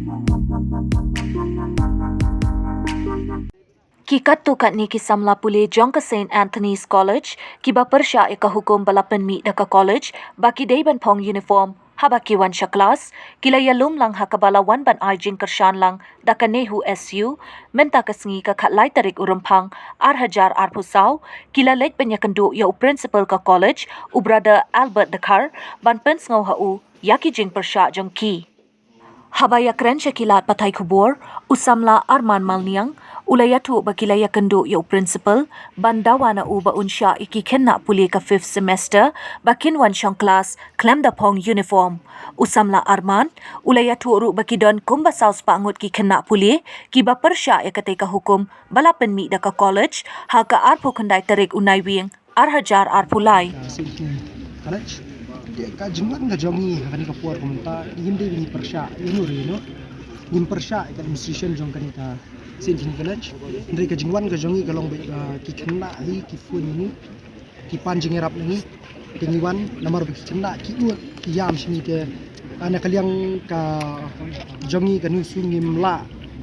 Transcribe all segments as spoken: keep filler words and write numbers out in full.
Ki katto katne ki samla pule jong ka Saint Anthony's College kiba pyrshah ïa ka hukum ba la pynmih da ka college ba ki dei ban phong uniform haba ki wan sha klas, ki la ïalum lang ha kaba la wan ban ai jingkyrshan lang da ka NEHUSU mynta ka sngi ka khatlai tarik u Rymphang ar hajar arphew saw, ki la leit ban ïakynduh ïa u principal ka college, u Brother Albert Dkhar, ban pynsngew ha u ïa ki jingpyrshah jong ki. Haba ïakren sha ki lad pathai khubor, u samla Arman Malniang u la ïathuh ba ki la ïakynduh ïa u principal ban dawa na u ba un shah ïa ki khynnah pule ka fifth semester ba kin wan shong klas khlem da phong uniform. U samla Arman u la ïathuh ruh ba ki don kumba saw spah ngut ki khynnah pule kiba pyrshah ïa katei ka hukum ba la pynmih da ka college ha ka arphew khyndai tarik u Naiwieng ar hajar arphew lai. Ka Saint Anthony College. Te ka jingwan ka jong ngi ha kane ka por ka mynta, ngim dei ba ngi pyrshah ïa u re no. Ngim pyrshah ïa ka administration jong kane ka Saint Anthony College. Hynrei ka jingwan ka jong ngi ka long ba, ah, ki khynnah hi ki phone ïa ngi, ki pan jingïarap na ngi. Te ngi wan namar ba ki khynnah ki ud ki ïam sha ngi te, ah, na ka liang ka jong ngi ka NEHUSU ngim lah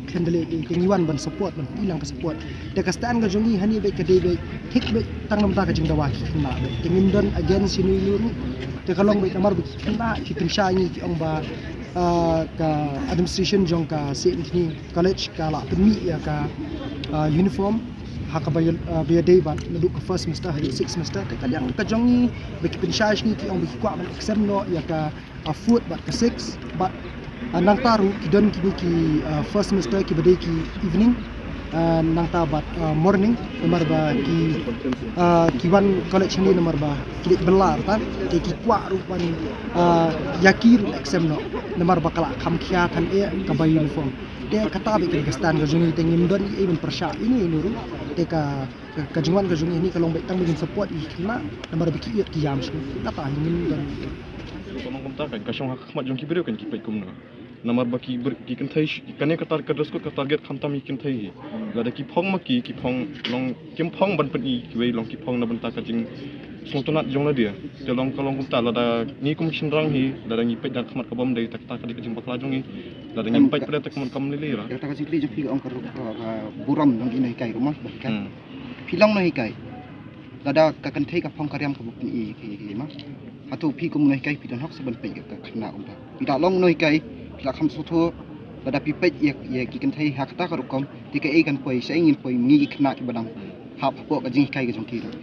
khlem da leh, te ngi wan ban support, ban pynlang ka support. Te ka stand ka jong ngi hangne beit ka dei beit thik beit tang namar ka jingdawa ki khynnah beit. Te ngim don against ïa uno uno ruh. Te ka long beit namar ba ki khynnah ki pynshai ïa ngi, ki ong ba, ah, ka administration jong ka Saint Anthony College ka la pynmih ïa ka, ah, uniform ha kaba ïa, ah, ba ïadei bad naduh ka first semester haduh sixth semester. Te ka liang ka jong ngi ba ki pynshai sha ngi, ki ong ba ki kwah ban extend noh ïa ka, ah, fourth bad ka sixth bad, ah, nangta ruh ki don kine ki, ah, first semester kiba dei ki evening, ah, nangta bad, ah, morning namar ba ki, ah, ki wan college hangne namar ba ki leit bylla rta. Te ki kwah ruh ban, ah, ïa ki ruh extend noh namar ba ka la kham khia than eh kaba uniform. Te kata beit ka stand ka jong ngi, te ngim don ei ei ban pyrshah ïa uno uno ruh. Te ka, ka, ka jingwan ka jong ngi hangne ka long beit tang ba ngin support ïa ki khynnah namar ba ki ud ki ïam sha ngi. Kata hi, ngim don. Ka long kumta kan, ka shong ha ka khmat jong ki briew kan ki peit kumno. Namar ba ki br-, ki kynthei sh-, kane ka tar-, ka dress code ka target khamtam ïa ki kynthei hi. Lada ki phong ma ki, ki phong long, kim phong ban pyni kiwei, long ki phong na bynta ka jingsngewtynnat jong lade. Te long ka long kumta, lada ngi kum ki shynrang hi, lada ngi peit da ka khmat ka bym dei, te kata ka dei ka jingbakla jong ngi. Lada ngim peit pat te ka mon kam lili ra. Kata ka jingkylli jong phi ka ong ka ruh ka, ka burom jong ki nonghikai ruh ma ba hikai. Hmm. Phi long nonghikai. Lada ka kynthei ka phong ka riam kaba pyni ïa ki, ki ma. Hato phi kum nonghikai phi don hok sa ban peit ïa ka khynnah kumta. Phi la long nonghikai, phi la kham sngewthuh, lada phi peit ïa, ïa ki kynthei ha kata ka rukom, te kaei kan poi, shaei ngin poi, ngi ki khynnah kiba dang hap hapoh ka jinghikai ka jong ki ruh.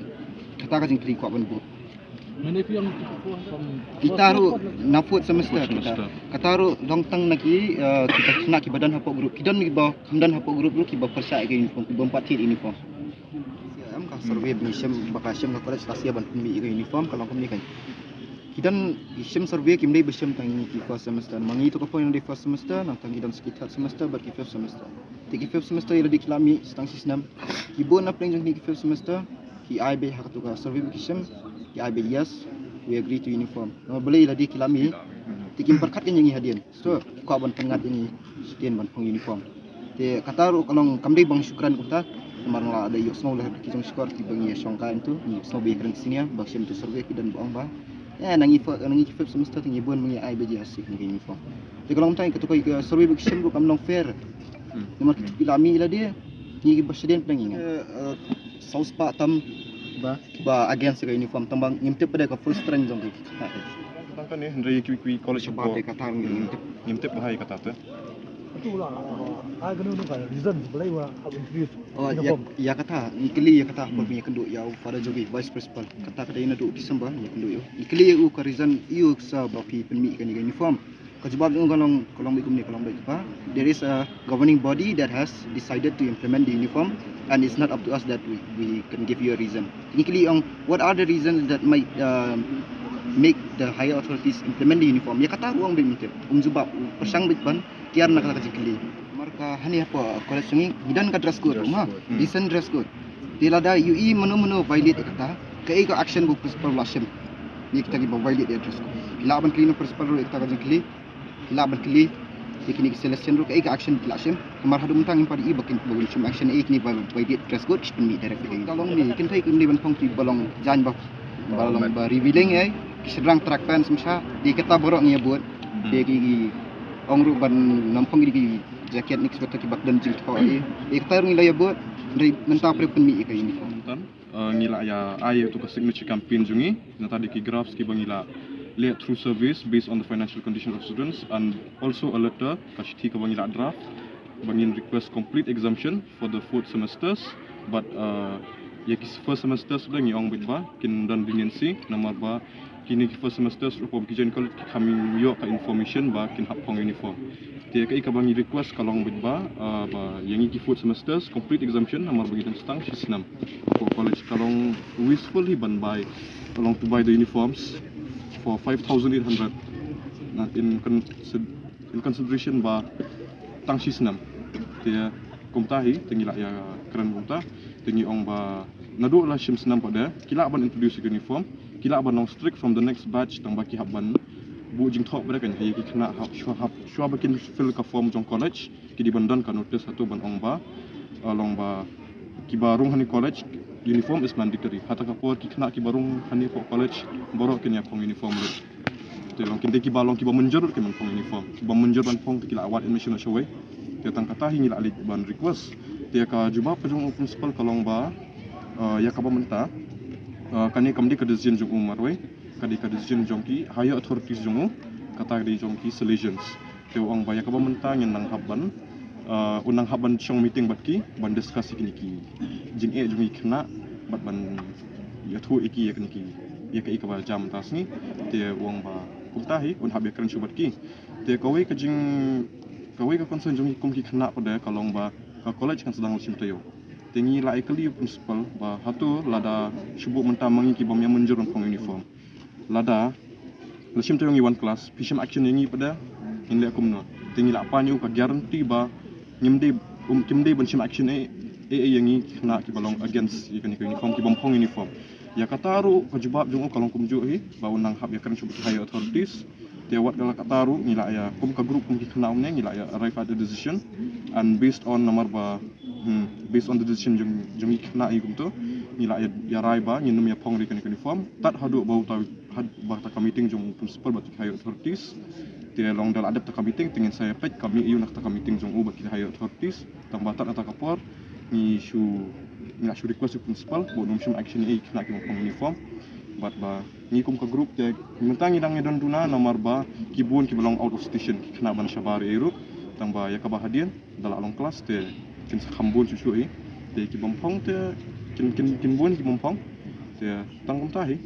Kata ka jingkylli kwah ban buh. Mane phi ong ki fourth sem? Kita ruh na fourth semester kita. Fourth semester. Kata ruh long tang na ki, eh, kita khynnah kiba don hapoh group. Ki don kiba kham don hapoh group ruh kiba pyrshah ïa ka uniform, kibym pat thied uniform. Em, ka survey ba ngi shim, ba ka shim ka college last year ban pynmih ïa ka uniform ka long kumne kan. Ki don, ki shim survey kim dei ba shim tang ki first semester. Ma ngi to ka point dei first semester, nangta ki don sa ki third semester bad ki fifth semester. Te ki fifth semester ïa lade ki la mih sa tang shi snem. Ki bun na pdeng jong ki fifth semester ki ai beit ha kato ka survey ba ki shim, ki ai beit yes, we agree to uniform. Namar balei ïa lade ki la mih, te kim pyrkhat kane ïa ngi hadien. So, ki kwah ban pynngat ïa ngi hadien ban phong uniform. Te kata ruh ka long kam dei ba nga shu kren kumta, namar nga la da ïohsngew lehse ki jong shkor kiba ngi ïa shongkai hangto, ngi ïohsngew ba ïa kren senior ba shim to survey ki don ba ong ba, eh, na ngi fo-, na ngi ki fifth semester te ngi bun ba ngi ai beit yes ïa kane ka uniform. Te ka long kumta, kato ka survey ba ki shim ruh kam long fair. Hmm. Namar kito ki la mih ïa lade, ngi kiba shadien pdeng ïa nga. Eh, eh, saw spah tam ba, ba against ka uniform, tang ba ngim tip ba da ka full strength jong ki. Tang kane, hynrei kiwei kiwei college ba te ka tang ngim tip. Ngim tip ba hai kata te. Atu la, ai kano kano ka reason balei wa hap introduce uniform. Oh, ïa, ïa kata, ngi kylli ïa kata, hmm, por ba ngi ïakynduh ïa u Father Jogi, Vice Principal. Kata ka dei naduh December, ngi ïakynduh ïa u. Ngi kylli ïa u ka reason, ïa u sa ba phi pynmih kane ka uniform. Ka jubab jong u ka long, ka long beit kumne, ka long beit ba, there is a governing body that has decided to implement the uniform, and it's not up to us that we, we can give you a reason. Ngi kylli ong, what are the reasons that might, uh, make the higher authorities implement the uniform? Ïa kata ruh ong beit mynta, um jubab, u pyrshang beit ban kiar na kata ka jingkylli. Namar ka hangne hapoh college jong ngi, ngi don ka dress code ruh ma, decent dress code. Te lada ïohi mano mano violate ïa kata, kaei ka action ba u principal u la shim ïa kita kiba violate ïa ka dress code? Phi lah ban kylli na u principal ruh ïa kata ka jingkylli. Phi lah ban kylli ïa kine ki Salesian ruh kaei ka action phi lah shim. Namar haduh mynta ngim pat i ba kin, ba kin shim action, eh, kine ba, ba violate dress code ki pynmih direct. Ka long ne kynthei kim dei ban phong kiba long jaiñ ba, ba long ba revealing, eh, ki shynrang track pants, ym shah. Te kata baroh ngi ïa bud. Hmm. Te ki, ki Ong ruh ban nym phong ïa ki jacket ne ki sweater kiba khlem jingthoh ïa. Ïa kata ruh ngi la ïa bud, hynrei mynta pyrshah pynmih ïa ka uniform. Mynta, uh, ngi la ïa ai ïa uto ka signature campaign jong ngi, nangta da ki graphs kiba ngi la leh through surveys based on the financial condition of students and also a letter, ka shithi kaba ngi la draft, ba ngin request complete exemption for the fourth semesters, but, uh, ïa ki first semesters ruh ngi ong beit ba kin don leniency, namar ba kine ki first semesters ruh ba ki join college ki kham ïoh ka information ba kin hap phong uniform. Te kaei kaba ngi request ka long beit ba, uh, ba ïa ngi ki fourth semesters complete exemption, namar ba ngi dang stang shi snem. Ko college ka long wasteful hi ban bai, ka long to buy the uniforms for five thousand eight hundred. Na in con- in consideration ba tang shi snem. Te kumta hi, te ngi la ïa kren kumta, te ngi ong ba naduh la shim snem pat de ki lah ban introduce uniform, ki lah ban long strict from the next batch, tang ba ki hap ban buh jingthoh bad ka ïa ki khynnah hap shuwa hap shuwa ba kin fill ka form jong college, ki dei ban don ka notice hato ban ong ba, uh, long ba kiba rung ha une college uniform is mandatory. Hata ka por ki khynnah kiba rung ha une college baroh kin ïa phong uniform ruh. Te long kin dei kiba long kiba mynjur ruh kin phong uniform. Kiba mynjur ban phong te ki la wad admission shawei. Te tang kata hi ngi la leit ban request. Te ka jubab ka jong u principal ka long ba, uh, ïa kaba mynta, uh, kane kam dei ka decision jong u marwei. Ka dei ka decision jong ki higher authorities jong u. Kata ka dei jong ki Salesians. Te u ong ba ïa kaba mynta ngin nang hap ban, uh, u nang hap ban shong meeting bad ki ban discuss ïa kine ki jingeh jong ki khynnah bad ban ïathuh ïa ki ïa kine ki ïa kaei kaba jia mynta sngi. Te u ong ba kumta hi un hap ïa kren shuh bad ki. Te kawei ka jing kawei ka concern jong ngi kum ki khynnah pat de ka long ba ka college kan sdang la shim taïew. Te ngi la ïa kylli u principal ba hato lada shu buh mynta ma ngi ki bym ïa mynjur ban phong uniform. Lada la shim taïew ngi wan class, phi shim action ïa ngi pat de, ngin leh kumno? Te ngi la pan ïa u ka guarantee ba ngim dei, um, kim dei ban shim action ei ei ïa ngi ki khynnah kiba long against ïa kane ka uniform, ki bym phong uniform. Ïa kata ruh ka jubab jong u ka long kumjuh hi ba u nang hap ïa kren shuh bad ki higher authorities. Te wat la kata ruh ngi la ïa kum ka group kum ki khynnah kumne ngi la ïa arrive at a decision, and based on namar ba Hmm, based on the decision jong jong ngi khynnah hi kumto, ngi la ïa rai ba ngin nym ïa phong re kane ka uniform tad haduh ba uta, had ba ta ka meeting jong principal bad ki higher authorities. Te long da la dep ta ka meeting te ngin sa ïa peit ka mih ïa u na ta ka meeting jong u bad ki higher authorities. Tang ba tad na ta ka por ngi shu, ngi la shu request ïa u principal ba un nym shim action ïa ki khynnah ki bym phong uniform. Bad ba ngi kum ka group te mynta ngi dang ïa don duna namar ba ki bun kiba long out of station ki khynnah ban shabar ïa ruh. Tang ba ïa kaba hadien da la long class te kin sa kham bun shuh shuh hi. Te ki bym phong te kin, kin, kin bun ki bym phong. Te tang kumta hi.